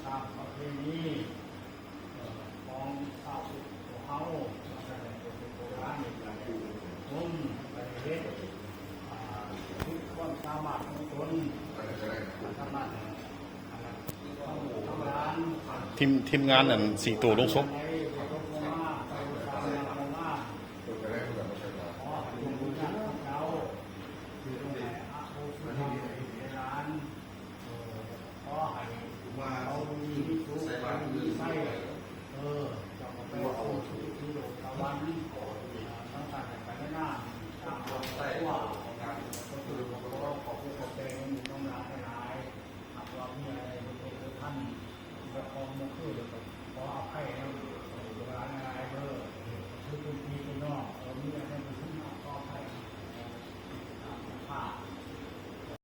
ຕາມປະເພນີ ເອີ ຂອງຊາວພຸດພວກເຮົາ ມາຕັ້ງແຕ່ໂບຣານໂບຣານນີ້ກໍໄດ້ຄົນໄປເຮັດ ອ່າ ສຸດຄວາມສາມາດຂອງຕົນ ສາມາດ ອ່າ ທຳລານ ທີມ ທີມງານອັນສີ່ໂຕລົງສົບ